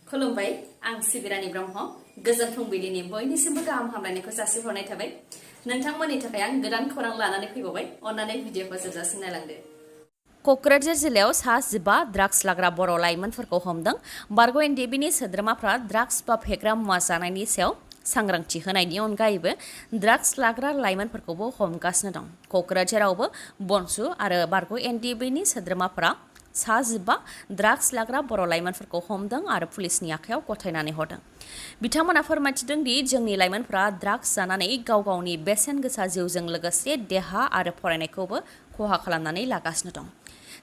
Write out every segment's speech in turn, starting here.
खुलुमबाय आं सिबिरानि ब्रह्म गोजोन फुंबिलिनि बयनिसिमबो गाहाम हामलायनायखौ जासिहरनाय थाबाय नोंथांमोननि थाखाय आं गोदान खौरां लानानै फैबावबाय अन्नानै भिडिअखौ जोबजासिम नायलांदो क'क्राझार जिल्लायाव सा 15 ड्राग्स लाग्रा बर' लाइमोनफोरखौ हमदों बारग' एनडिएबिनि सोद्रोमाफ्रा ड्राग्स बा फेग्रा मुवा जानायनि सायाव सांग्रांथि होनायनि अनगायैबो ड्राग्स लाग्रा लाइमोनफोरखौबो हमगासिनो दं क'क्राझारावबो बनसु आरो बारग' एनडिएबिनि सोद्रोमाफोरा सा 15 ड्राग्स लाग्रा बर' लाइमोनफोरखौ हमदों आरो पुलिसनि आखायाव गथायनानै हरदों बिथांमोना फोरमायथिदों दि जोंनि लाइमोनफोरा ड्राग्स जानानै गाव गावनि बेसेन गोसा जिउजों लोगोसे देहा आरो फरायनायखौबो खहा खालामनानै लागासिनो दं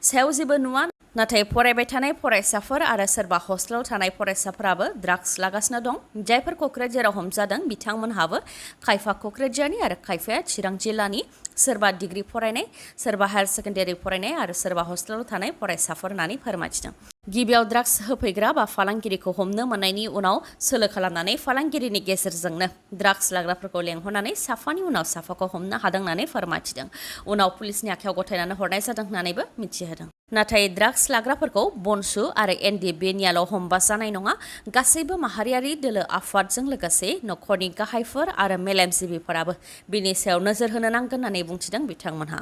सायाव जेबो नुवा नाथाय फरायबाय थानाय फरायसाफोर आरो सोरबा हस्टेलाव थानाय फरायसाफोराबो ड्राग्स लागासिनो दं जायफोर क'क्राझाराव हमजादों बिथांमोनहाबो खायफा क'क्राझारनि आरो खायफाया चिरां जिल्लानि सोरबा डिग्री फरायनाय सोरबा हायार सेकेन्डारि फरायनाय आरो सोरबा हस्टेलाव थानाय फरायसाफोर होननानै फोरमायथिदों गिबियाव ड्राग्स होफैग्रा बा फालांगिरिखौ हमनो मोननायनि उनाव सोलो खालामनानै फालांगिरिनि गेजेरजोंनो ड्राग्स लाग्राफोरखौ लेंहरनानै साफानि उनाव साफाखौ हमनो हादों होननानै फोरमायथिदों उनाव पुलिसनि आखायाव गथायनानै हरनाय जादों होननानैबो मिथिहोदों नाथाय ड्राग्स लाग्राफोरखौ बनसु आरो एनडिएबिनियाल' हमबा जानाय नङा गासैबो माहारियारि दोलो आफादजों लोगोसे न'खरनि गाहायफोर आरो मेलेमजिबिफोराबो बिनि सायाव नोजोर होनो नांगोन होननानै बुंथिदों बिथांमोनहा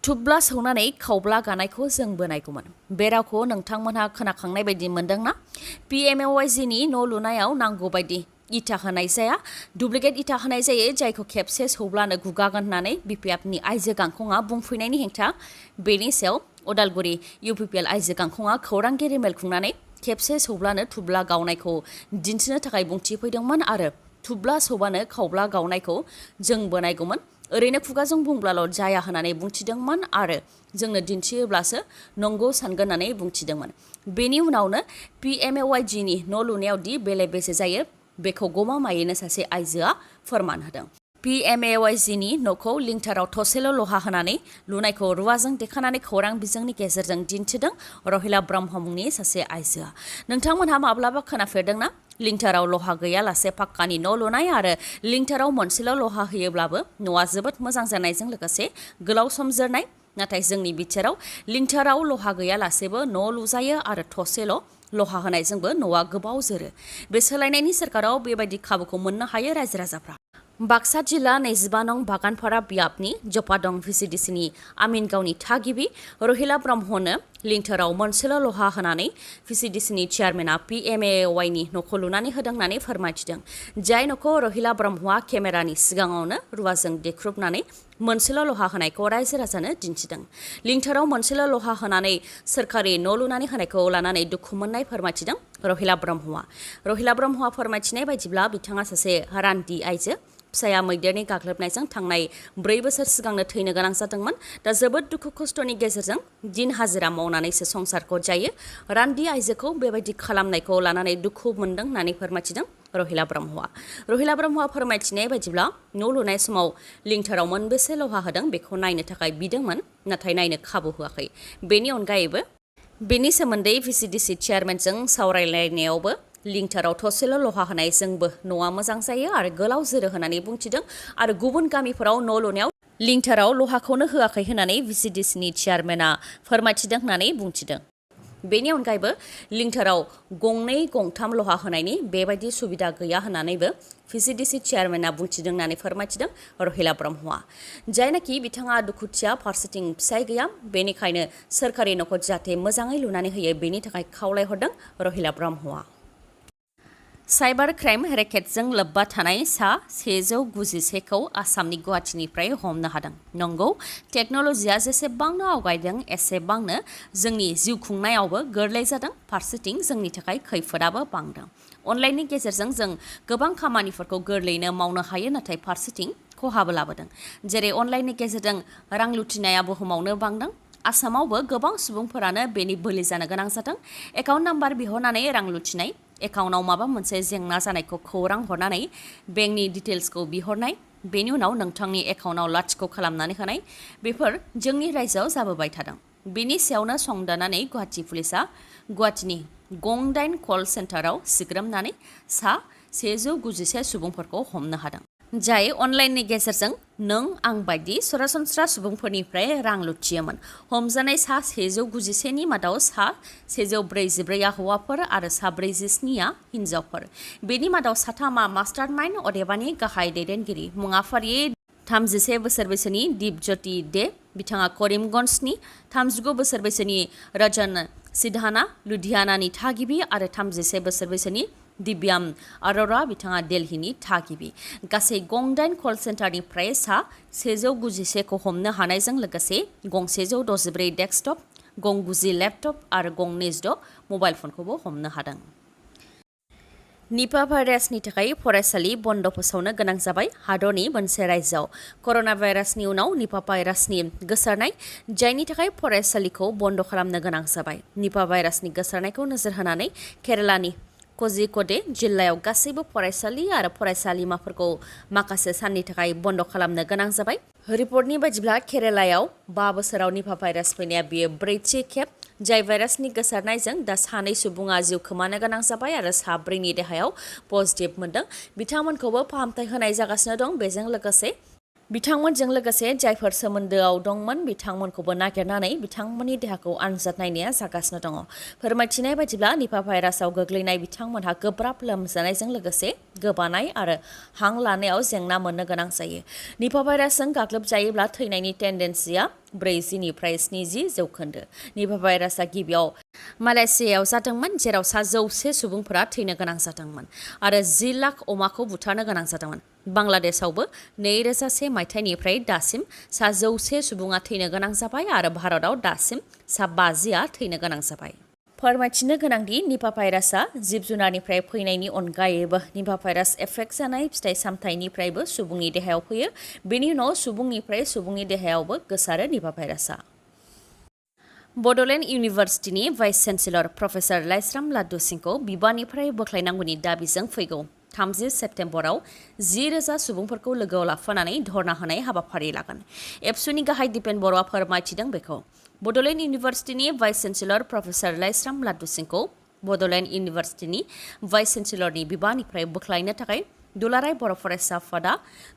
थुब्ला सौनानै खावब्ला गानायखौ जों बोनायगौमोन बे रावखौ नोंथांमोनहा खोनाखांनाय बायदि मोनदोंना पिएमएवाइजिनि न' लुनायाव नांगौ बायदि इटा होनाय जाया डुप्लिकेट इटा होनाय जायो जायखौ खेबसे सौब्लानो गुगागोन होननानै बिपिएफनि आइजो गांखंआ बुंफैनायनि हेंथा बेनि सायाव उदालगुरि इउपिपिएल आइजो गांखंआ खौरांगिरि मेल खुंनानै खेबसे सौब्लानो थुब्ला गावनायखौ दिन्थिनो थाखाय बुंथिफैदोंमोन आरो थुब्ला सौबानो खावब्ला गावनायखौ जों बोनायगौमोन ओरैनो खुगाजों बुंब्लाल' जाया होननानै बुंथिदोंमोन आरो जोंनो दिन्थियोब्लासो नंगौ सानगोन होननानै बुंथिदोंमोन बेनि उनावनो पिएमएवाइजिनि न' लुनायाव दि बेले बेजे जायो बेखौ गमामायैनो सासे आइजोआ फोरमान होदों पिएमएवाइजिनि न'खौ लिंटाराव थसेल' लहा होनानै लुनायखौ रुवाजों देखानानै खौरां बिजोंनि गेजेरजों दिन्थिदों रहिला ब्रह्म मुंनि सासे आइजोआ नोंथांमोनहा माब्लाबा खोनाफेरदोंना लिंटाराव लहा गैयालासे पाक्कानि न' लुनाय आरो लिंटाराव मोनसेल' लहा होयोब्लाबो न'आ जोबोद मोजां जानायजों लोगोसे गोलाव सम जोरनाय नाथाय जोंनि बिटिआरआव लिंटाराव लहा गैयालासेबो न' लुजायो आरो थसेल' लहा होनायजोंबो न'आ गोबाव जोरो बे सोलायनायनि सोरखाराव बेबायदि खाबुखौ मोननो हायो रायजो राजाफ्रा बाक्सा जिल्ला 25 नं बागानपारा बियाबनि जपादं भिसिडिसिनि आमिनगावनि थागिबि रहिला ब्रह्मनो लिंटाराव मोनसेल' लहा होनानै भिसिडिसिनि चेयारमेना पिएमएवाइनि न'खौ लुनानै होदों होननानै फोरमायथिदों जाय न'खौ रहिला ब्रह्मआ केमेरानि सिगाङावनो रुवाजों देख्रुबनानै मोनसेल' लहा होनायखौ रायजो राजानो दिन्थिदों लिंटाराव मोनसेल' लहा होनानै सोरखारि न' लुनानै होनायखौ लानानै दुखु मोननाय फोरमायथिदों रहिला ब्रह्मआ फोरमायथिनाय बायदिब्ला बिथाङा सासे रान्दि आइजो फिसाया मैदेरनि गाग्लोबनायजों थांनाय 4 बोसोर सिगांनो थैनो गोनां जादोंमोन दा जोबोद दुखु खस्थ'नि गेजेरजों दिन हाजिरा मावनानैसो संसारखौ जायो रान्दि आइजोखौ बेबायदि खालामनायखौ लानानै दुखु मोनदों होननानै फोरमायथिदों रहिला ब्रह्मआ फोरमायथिनाय बायदिब्ला न' लुनाय समाव लिंटाराव मोनबेसे लहा होदों बेखौ नायनो थाखाय बिदोंमोन नाथाय नायनो खाबु होआखै बेनि अनगायैबो बेनि सोमोन्दै भिसिडिसि चेयारमेनजों सावरायलायनायावबो लिंटाराव थसेल' लहा होनाय जोंबो न'आ मोजां जायो आरो गोलाव जोरो होननानै बुंथिदों आरो गुबुन गामिफोराव न' लुनायाव लिंटाराव लहाखौनो होआखै होननानै भिसिडिसिनि चेयारमेना फोरमायथिदों होननानै बुंथिदों बेनि अनगायैबो लिंटाराव 2-3 लहा होनायनि बेबायदि सुबिदा गैया होननानैबो भिसिडिसि चेयारमेना बुंथिदों होननानै फोरमायथिदों रहिला ब्रह्मआ जायनाखि बिथाङा दुखुथिया फारसेथिं फिसाय गैया बेनिखायनो सोरखारि न'खौ जाहाथे मोजाङै लुनानै होयो बेनि थाखाय खावलायहरदों रहिला ब्रह्मआ साइबार क्राइम रेकेटजों लोब्बा थानाय सा 191खौ आसामनि गुवाहाटीनिफ्राय हमनो हादों नंगौ टेक्न'लजिया जेसेबांनो आवगायदों एसेबांनो जोंनि जिउ खुंनायावबो गोरलै जादों फारसेथिं जोंनि थाखाय खैफोदाबो बांदों अनलाइननि गेजेरजों जों गोबां खामानिफोरखौ गोरलैयैनो मावनो हायो नाथाय फारसेथिं खहाबो लाबोदों जेरै अनलाइननि गेजेरजों रां लुथिनाया बुहुमावनो बांदों आसामावबो गोबां सुबुंफोरानो बेनि बोलि जानो गोनां जादों एकाउन्ट नाम्बार बिहरनानै रां लुथिनाय एकाउन्टाव माबा मोनसे जेंना जानायखौ खौरां हरनानै बेंकनि डिटेल्सखौ बिहरनाय बेनि उनाव नोंथांनि एकाउन्टाव लाथिख' खालामनानै होनाय बेफोर जोंनि रायजोआव जाबोबाय थादों बेनि सायावनो संदाननानै गुवाहाटी पुलिसा गुवाहाटीनि गं 8 कल सेन्टाराव सिग्रोमनानै सा 191 सुबुंफोरखौ हमनो हादों जाय अनलाइननि गेजेरजों नों आं बायदि सरासनस्रा सुबुंफोरनिफ्राय रां लुथियोमोन। हमजानाय सा 191नि मादाव सा 144आ हौवाफोर आरो सा 47आ हिन्जावफोर। बेनि मादाव साथामा मास्टारमाइन्ड अदेबानि गाहाय दैदेनगिरि। मुङा फारियै 31 बोसोर बैसोनि दीपज्योति दे, बिथाङा करीमगन्जनि, 39 बोसोर बैसोनि रजन सिधाना लुधियानानि थागिबि आरो 36 बोसोर बैसोनि दिव्याम अरोरा, बिथाङा दिल्लीनि थागिबि। गासै गं 8 कल सेन्टारनिफ्राय सा 191खौ हमनो हानायजों लोगोसे गं 164 डेस्कटप, गं 90 लेपटप आरो गं 26 मबाइल फनखौबो हमनो हादों। निपा भाइरासनि थाखाय फरायसालि बन्द फोसावनो गोनां जाबाय हादरनि मोनसे रायजोआव। कर'ना भाइरासनि उनाव निपा भाइरासनि गोसारनाय, जायनि थाखाय फरायसालिखौ बन्द खालामनो गोनां जाबाय। निपा भाइरासनि गोसारनायखौ नोजोर होनानै केरालानि कजिक'डे जिल्लायाव गासैबो फरायसालि आरो फरायसालिमाफोरखौ माखासे साननि थाखाय बन्द खालामनो गोनां जाबाय। रिपर्टनि बायदिब्ला केरालायाव 5 बोसोराव निपा भाइरास फैनाया बेयो 4थि खेब, जाय भाइरासनि गोसारनायजों दा 2 सुबुङा जिउ खोमानो गोनां जाबाय आरो 4नि देहायाव पजिटिभ मोनदों। बिथांमोनखौबो फाहामथाय होनाय जागासिनो दं। बिथांमोनजों लोगोसे जायफोर सोमोन्दोआव दंमोन बिथांमोनखौबो नागिरनानै बिथांमोननि देहाखौ आनजाद नायनाया जागासिनो दङ। फोरमायथिनाय बायदिब्ला निपा भाइरासआव गोग्लैनाय बिथांमोनहा गोब्राब लोमजानायजों लोगोसे गोबानाय आरो हां लानायाव जेंना मोननो गोनां जायो। निपा भाइरासजों गाग्लोबजायोब्ला थैनायनि टेन्डेन्सिया 40निफ्राय 70%। निपा भाइरासआ गिबियाव मालयेशियायाव जादोंमोन, जेराव सा 100 सुबुंफोरा थैनो गोनां जादोंमोन आरो 10 लाख अमाखौ बुथारनो गोनां जादोंमोन। बांलादेशआवबो 2001 मायथाइनिफ्राय दासिम सा 100 सुबुङा थैनो गोनां जाबाय आरो भारतआव दासिम सा 50आ थैनो गोनां जाबाय। फोरमायथिनो गोनांदि निपा भाइरासआ जिब-जुनारनिफ्राय फैनायनि अनगायैबो निपा भाइरास एफेक्ट जानाय फिथाइ-सामथाइनिफ्रायबो सुबुंनि देहायाव फैयो। बेनि उनाव सुबुंनिफ्राय सुबुंनि देहायावबो गोसारो निपा भाइरासआ। बड'लेण्ड इउनिभार्सिटिनि vice chancellor professor Laishram Laddu सिंहखौ बिबाननिफ्राय बोख्लायनांगौनि दाबिजों फैगौ 30 सेप्तेम्बराव 10,000 सुबुंफोरखौ लोगोआव लाफानानै धर्ना होनाय हाबाफारि लागोन। एबसुनि गाहाय दिपेन बर'आ फोरमायथिदों बेखौ। बड'लेण्ड इउनिभार्सिटिनि vice chancellor professor Laishram Laddu सिंहखौ बड'लेण्ड इउनिभार्सिटिनि भाइस चेन्सेलरनि बिबाननिफ्राय बोख्लायनो थाखाय दुलाराय बर' फरायसा आफादा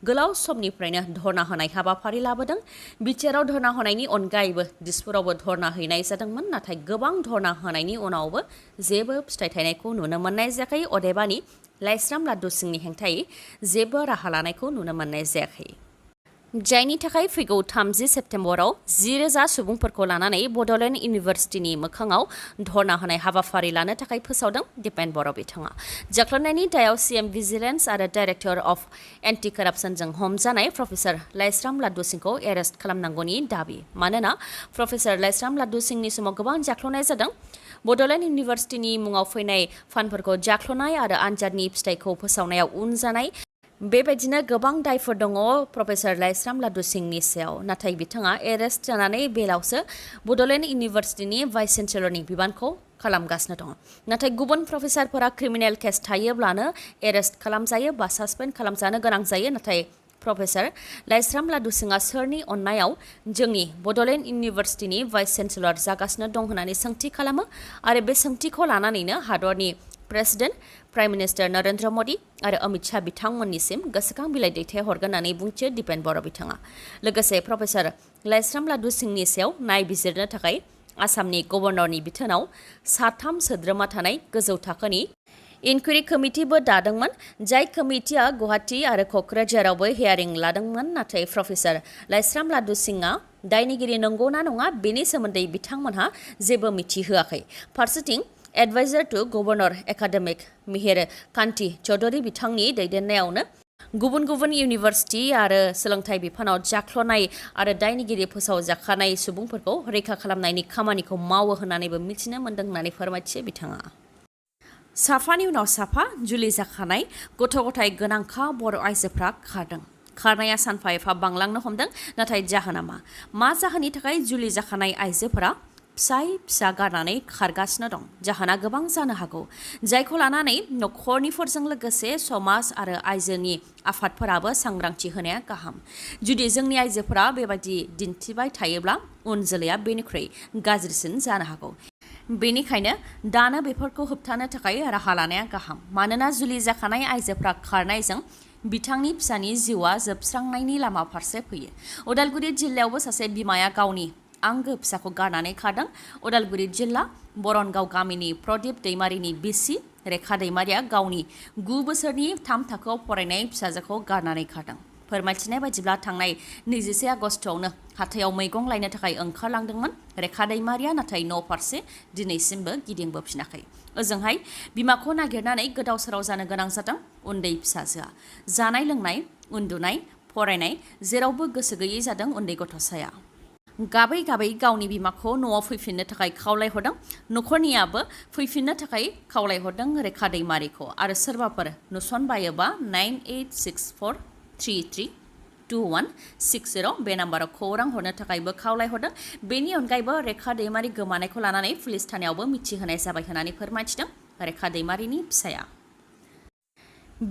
गोलाव समनिफ्रायनो धर्ना होनाय हाबाफारि लाबोदों। बिटिआरआव धर्ना होनायनि अनगायैबो दिसपुरावबो धर्ना हैनाय जादोंमोन, नाथाय गोबां धर्ना होनायनि उनावबो जेबो फिथाइ थायनायखौ नुनो मोननाय जायाखै। अदेबानि लाइस्राम लाड्डु सिंहनि हेंथायै जेबो राहा लानायखौ नुनो मोननाय जायाखै। जायनि थाखाय फैगौ 30 सेप्तेम्बराव 10,000 सुबुंफोरखौ लानानै बड'लेण्ड इउनिभार्सिटिनि मोखाङाव धर्ना होनाय हाबाफारि लानो थाखाय फोसावदों दिपेन बर' बिथाङा। जाख्लनायनि दायाव सिएम भिजिलेन्स आरो डाइरेक्टर अफ एन्टि कारापसनजों हमजानाय प्रफेसार लाइस्राम लाड्डु सिंहखौ एरेस्ट खालामनांगौनि दाबि। मानोना प्रफेसार लाइस्राम लाड्डु सिंहनि समाव गोबां जाख्लनाय जादों। बड'लेण्ड इउनिभार्सिटिनि मुङाव फैनाय फान्डफोरखौ जाख्लनाय आरो आनजादनि फिथाइखौ फोसावनायाव उन जानाय, बेबायदिनो गोबां दायफोर दङ प्रफेसार लाइस्राम लाड्डु सिंहनि सायाव। नाथाय बिथाङा एरेस्ट जानानै बेलावसो बड'लेण्ड इउनिभार्सिटिनि भाइस चेन्सेलरनि बिबानखौ खालामगासिनो दङ। नाथाय गुबुन प्रफेसारफोरा क्रिमिनेल केस थायोब्लानो एरेस्ट खालामजायो बा सासपेन्ड खालामजानो गोनां जायो। नाथाय प्रफेसार लाइस्राम लाड्डु सिंहआ सोरनि अननायाव जोंनि बड'लेण्ड इउनिभार्सिटिनि भाइस चेन्सेलर जागासिनो दं होननानै सोंथि खालामो आरो बे सोंथिखौ लानानैनो हादरनि president prime minister Narendra Modi आरो अमित शाह बिथांमोननिसिम गोसोखां बिलाइ दैथायहरगोन होननानै बुंथियो दिपेन बर' बिथाङा। लोगोसे प्रफेसार लाइस्राम लाड्डु सिंहनि सायाव नायबिजिरनो थाखाय आसामनि गभर्नरनि बिथोनाव 3 सोद्रोमा थानाय गोजौ थाखोनि इनकुवेरि कमिटिबो दादोंमोन। जाय कमिटिया गुवाहाटी आरो क'क्राझारावबो हियारिं लादोंमोन। नाथाय प्रफेसार लाइस्राम लाड्डु सिंहआ दायनिगिरि नंगौना नङा बेनि सोमोन्दै बिथांमोनहा जेबो मिथिहोआखै। फारसेथिं adviser to governor academic Mihir Kanti Choudhury बिथांनि दैदेननायावनो गुबुन गुबुन इउनिभार्सिटि आरो सोलोंथाइ बिफानाव जाख्लनाय आरो दायनिगिरि फोसावजाखानाय सुबुंफोरखौ रैखा खालामनायनि खामानिखौ मावो होननानैबो मिथिनो मोन्दों होननानै फोरमायथियो बिथाङा। साफानि उनाव साफा जुलि जाखानाय गथ' गथाय गोनांखा बर' आइजोफ्रा खारदों। खारनाया सानफा एफा बांलांनो हमदों। नाथाय जाहोना मा जाहोननि थाखाय जुलि जाखानाय आइजोफोरा फिसा गारनानै खारगासिनो दं? जाहोना गोबां जानो हागौ, जायखौ लानानै नखरनिफोरजों लोगोसे समाज आरो आइजोनि आफादफोराबो सांग्रांथि होनाया गाहाम। जुदि जोंनि आइजोफोरा बेबायदि दिन्थिबाय थायोब्ला उन जोलैया बेनिख्रुइ गाज्रिसिन जानो हागौ। बेनिखायनो दानो बेफोरखौ होबथानो थाखाय राहा लानाया गाहाम मानोना जुलि जाखानाय आइजोफ्रा खारनायजों बिथांनि फिसानि जिउआ जोबस्रांनायनि लामा फारसे फैयो। उदालगुरि जिल्लायावबो सासे बिमाया गावनि आंगो फिसाखौ गारनानै खारदों। उदालगुरि जिल्ला बरनगाव गामिनि प्रदीप दैमारिनि बिसि रेखा दैमारिया गावनि 9 बोसोरनि 3 थाखोआव फरायनाय फिसाजोखौ गारनानै खारदों। फोरमायथिनाय बायदिब्ला थांनाय 21 आगस्टआवनो हाथायाव मैगं लायनो थाखाय ओंखारलांदोंमोन रेखा दैमारिया, नाथाय न' फारसे दिनैसिमबो गिदिंबोफिनाखै। ओजोंहाय बिमाखौ नागिरनानै गोदाव सोराव जानो गोनां जादों उन्दै फिसाजोआ। जानाय लोंनाय, उन्दुनाय, फरायनाय जेरावबो गोसो गैयै जादों उन्दै गथ'साया। गाबै गाबै गावनि बिमाखौ न'आव फैफिननो थाखाय खावलायहरदों। न'खरनियाबो फैफिननो थाखाय खावलायहरदों रेखा दैमारिखौ। आरो सोरबाफोर नुसनबायोबा 9864332160 बे नाम्बाराव खौरां हरनो थाखायबो खावलायहरदों। बेनि अनगायैबो रेखा दैमारि गोमानायखौ लानानै पुलिस थानायावबो मिथिहोनाय जाबाय होननानै फोरमायथिदों रेखा दैमारिनि फिसाया।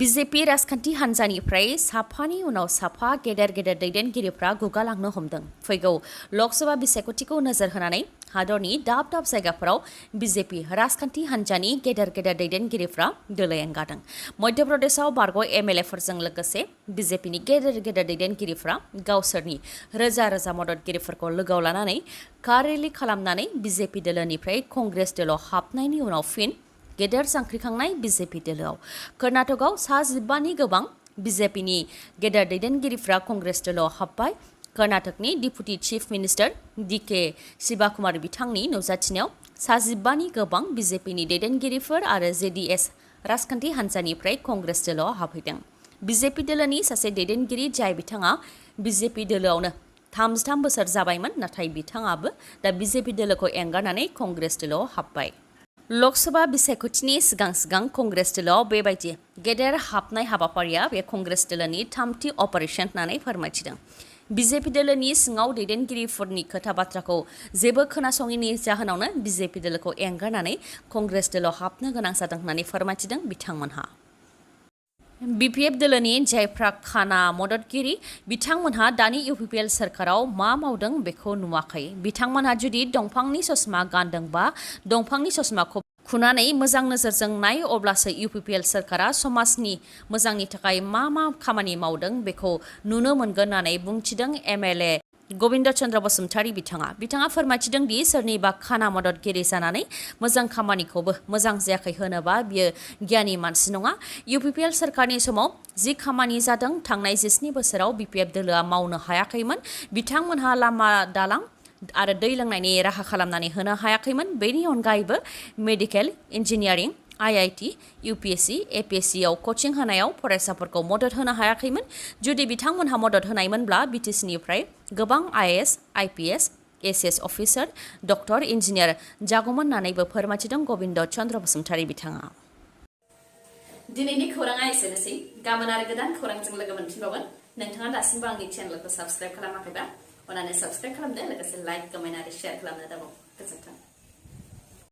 बिजेपि राजखान्थि हान्जानिफ्राय साफानि उनाव साफा गेदेर गेदेर दैदेनगिरिफ्रा गुगालांनो हमदों। फैगौ लकसभा बिसायख'थिखौ नोजोर होनानै हादरनि दाब दाब जायगाफोराव बिजेपि राजखान्थि हान्जानि गेदेर गेदेर दैदेनगिरिफ्रा दोलो एंगारदों। मध्य प्रदेशआव बारग' एमएलएफोरजों लोगोसे बिजेपिनि गेदेर गेदेर दैदेनगिरिफ्रा गावसोरनि रोजा रोजा मददगिरिफोरखौ लोगोआव लानानै कार रेलि खालामनानै बिजेपि दोलोनिफ्राय कंग्रेस दोलोआव हाबनायनि उनाव फिन गेदेर जांख्रिखांनाय बिजेपि दोलोआव। कर्नाटकआव सा 15नि गोबां बिजेपिनि गेदेर दैदेनगिरिफ्रा कंग्रेस दोलोआव हाबबाय। कर्नाटकनि डिपुटि चिफ मिनिस्टार DK शिवाकुमार बिथांनि नुजाथिनायाव सा 15नि गोबां बिजेपिनि दैदेनगिरिफोर आरो JDS राजखान्थि हान्जानिफ्राय कंग्रेस दोलोआव हाबहैदों। बिजेपि दोलोनि सासे दैदेनगिरि जाय बिथाङा बिजेपि दोलोआवनो 33 बोसोर जाबायमोन, नाथाय बिथाङाबो दा बिजेपि दोलोखौ एंगारनानै कंग्रेस दोलोआव हाबबाय। लकसभा बिसायख'थिनि सिगां सिगां कंग्रेस दोलोआव बेबायदि गेदेर हाबनाय हाबाफारिया बे कंग्रेस दोलोनि 3थि अपारेशन होननानै फोरमायथिदों। बिजेपि दोलोनि सिङाव दैदेनगिरिफोरनि खोथा बाथ्राखौ जेबो खोनासङिनि जाहोनावनो बिजेपि दोलोखौ एंगारनानै कंग्रेस दोलोआव हाबनो गोनां जादों होननानै फोरमायथिदों बिथांमोनहा। BPF दोलोनि जायफ्रा खाना मददगिरि बिथांमोनहा दानि UPPL सोरखाराव मा मावदों बेखौ नुवाखै। बिथांमोनहा जुदि दंफांनि ससमा गानदोंबा दंफांनि ससमाखौ खुनानै मोजां नोजोरजों नाय, अब्लासो UPPL सोरखारा समाजनि मोजांनि थाखाय मा मा खामानि मावदों बेखौ नुनो मोनगोन होननानै बुंथिदों MLA गबिन्द चन्द्र बसुमतारी बिथाङा फोरमायथिदों दि सोरनिबा खाना मददगिरि जानानै मोजां खामानिखौबो मोजां जायाखै होनोबा बियो गियानि मानसि नङा। UPPL सोरखारनि समाव जि खामानि जादों थांनाय 17 बोसोराव BPF दोलोआ मावनो हायाखैमोन। बिथांमोनहा लामा दालां आरो दै लोंनायनि राहा खालामनानै होनो हायाखैमोन। बेनि अनगायैबो medical, engineering, IIT, UPSC, APSC आव कचिं होनायाव फरायसाफोरखौ मदद होनो हायाखैमोन। जुदि बिथांमोनहा मदद होनायमोनब्ला BTCनिफ्राय गोबां IAS, IPS, ACS officer, doctor, engineer जागौमोन होननानैबो फोरमायथिदों गबिन्द चन्द्र बसुमतारी बिथाङा। दिनैनि खौराङा एसेनोसै। गाबोन आरो गोदान खौरांजों लोगो मोनफिनबावगोन। नोंथाङा दासिमबो आंनि चेनेलखौ साबस्क्राइब खालामाखैबा अन्नानै साबस्क्राइब खालामदो, लोगोसे लाइक, कमेन्ट आरो शेयार खालामनो दाबाव। गोजोन्थों।